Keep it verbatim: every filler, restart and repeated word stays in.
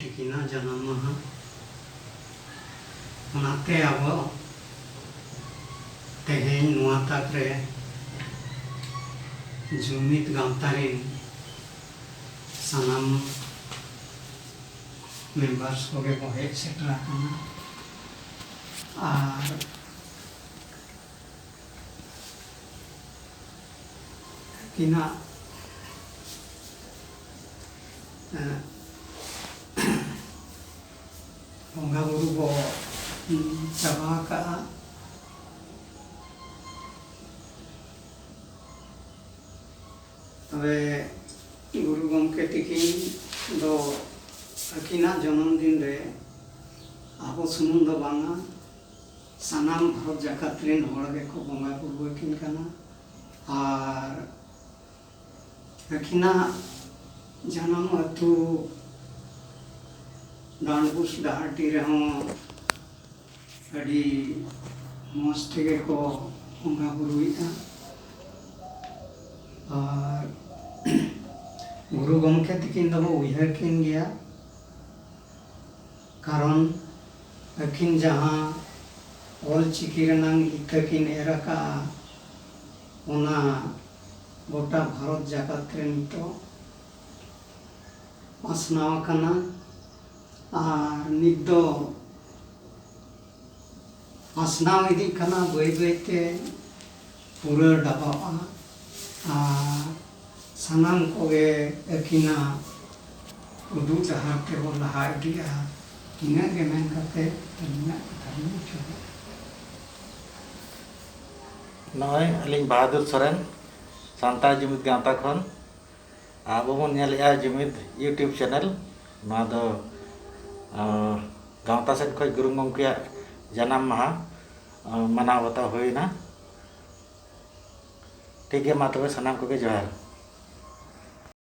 ᱛᱤᱠᱤᱱᱟᱜ ᱡᱟᱱᱟᱢ ᱢᱟᱦᱟ᱾ ᱚᱱᱟᱛᱮ ᱟᱵᱚ ᱛᱮᱦᱮᱧ ᱱᱚᱣᱟ ᱛᱟᱠ ᱨᱮ ᱡᱩᱢᱤᱫ ᱜᱟᱶᱛᱟ ᱨᱮᱱ ᱥᱟᱱᱟᱢ members ᱠᱚᱜᱮ ᱠᱚ ᱦᱮᱡ ᱥᱮᱴᱮᱨ ᱟᱠᱟᱱᱟ᱾ ᱟᱨ ᱟᱹᱠᱤᱱᱟᱜ, ᱮᱸ, ᱵᱚᱸᱜᱟ ᱵᱩᱨᱩ ᱵᱚ, ᱩᱸ, ᱪᱟᱵᱟ ᱟᱠᱟᱜᱼᱟ᱾ ᱛᱚᱵᱮ ᱜᱩᱨᱩ ᱜᱚᱢᱠᱮ ᱛᱤᱠᱤᱱ ᱫᱚ ᱟᱹᱠᱤᱱᱟᱜ ᱡᱚᱱᱚᱢ ᱫᱤᱱ ᱨᱮ ᱟᱵᱚ ᱥᱩᱢᱩᱝ ᱫᱚ ᱵᱟᱝᱟ, ᱥᱟᱱᱟᱢ ᱵᱷᱟᱨᱚᱛ ᱡᱟᱠᱟᱛ ᱨᱮᱱ ᱦᱚᱲ ᱜᱮᱠᱚ ᱵᱚᱸᱜᱟ ᱵᱩᱨᱩ ᱟᱹᱠᱤᱱ ᱠᱟᱱᱟ᱾ ᱟᱨ ᱟᱹᱠᱤᱱᱟᱜ ᱡᱟᱱᱟᱢ ᱟᱹᱛᱩ ᱰᱟᱸᱰᱵᱩᱥ ᱰᱟᱦᱟᱨᱰᱤ ᱨᱮᱦᱚᱸ ᱟᱹᱰᱤ ᱢᱚᱡᱽ ᱛᱮᱜᱮ ᱠᱚ ᱵᱚᱸᱜᱟ ᱵᱩᱨᱩᱭᱮᱫᱼᱟ᱾ ᱟᱨ ᱜᱩᱨᱩ ᱜᱚᱢᱠᱮ ᱛᱤᱠᱤᱱ ᱫᱚᱵᱚ ᱩᱭᱦᱟᱹᱨ ᱠᱤᱱ ᱜᱮᱭᱟ, ᱠᱟᱨᱚᱱ ᱟᱹᱠᱤᱱ ᱡᱟᱦᱟᱸ ᱚᱞ ᱪᱤᱠᱤ ᱨᱮᱱᱟᱝ ᱤᱛᱟᱹ ᱠᱤᱱ ᱮᱨ ᱟᱠᱟᱫᱼᱟ, ᱚᱱᱟ ᱜᱚᱴᱟ ᱵᱷᱟᱨᱚᱛ ᱡᱟᱠᱟᱛ ᱨᱮ ᱱᱤᱛᱚᱜ ᱯᱟᱥᱱᱟᱣ ᱟᱠᱟᱱᱟ᱾ ᱟᱨ ᱱᱤᱛ ᱫᱚ ᱯᱟᱥᱱᱟᱣ ᱤᱫᱤᱜ ᱠᱟᱱᱟ, ᱵᱟᱹᱭ ᱵᱟᱹᱭ ᱛᱮ ᱯᱩᱨᱟᱹ ᱰᱟᱵᱟᱜᱼᱟ᱾ ᱟᱨ ᱥᱟᱱᱟᱢ ᱠᱚᱜᱮ ᱟᱹᱠᱤᱱᱟᱜ ᱩᱫᱩᱜ ᱰᱟᱦᱟᱨ ᱛᱮᱵᱚ ᱞᱟᱦᱟ ᱤᱫᱤᱜᱼᱟ᱾ ᱤᱱᱟᱹᱜ ᱜᱮ ᱢᱮᱱ ᱠᱟᱛᱮ ᱟᱹᱞᱤᱧᱟᱜ ᱠᱟᱛᱷᱟ ᱞᱤᱧ ᱢᱩᱪᱟᱹᱫᱟ᱾ ᱱᱚᱜᱼᱚᱭ ᱟᱹᱞᱤᱧ ᱵᱟᱦᱟᱫᱩᱨ ᱥᱚᱨᱮᱱ, ᱥᱟᱱᱛᱟᱲ ᱡᱩᱢᱤᱫ ᱜᱟᱶᱛᱟ ᱠᱷᱚᱱ᱾ ᱟᱵᱚ ᱵᱚᱱ ᱧᱮᱞᱮᱜᱼᱟ ᱡᱩᱢᱤᱫ YouTube channel᱾ ᱱᱚᱣᱟ ᱫᱚ, ᱟᱸ, ᱜᱟᱶᱛᱟ ᱥᱮᱫ ᱠᱷᱚᱱ ᱜᱩᱨᱩ ᱜᱚᱢᱠᱮᱭᱟᱜ ᱡᱟᱱᱟᱢ ᱢᱟᱦᱟ, ᱟᱸ, ᱢᱟᱱᱟᱣ ᱵᱟᱛᱟᱣ ᱦᱩᱭᱱᱟ᱾ ᱴᱷᱤᱠ ᱜᱮᱭᱟ, ᱢᱟ ᱛᱚᱵᱮ ᱥᱟᱱᱟᱢ ᱠᱚᱜᱮ ᱡᱚᱦᱟᱨ᱾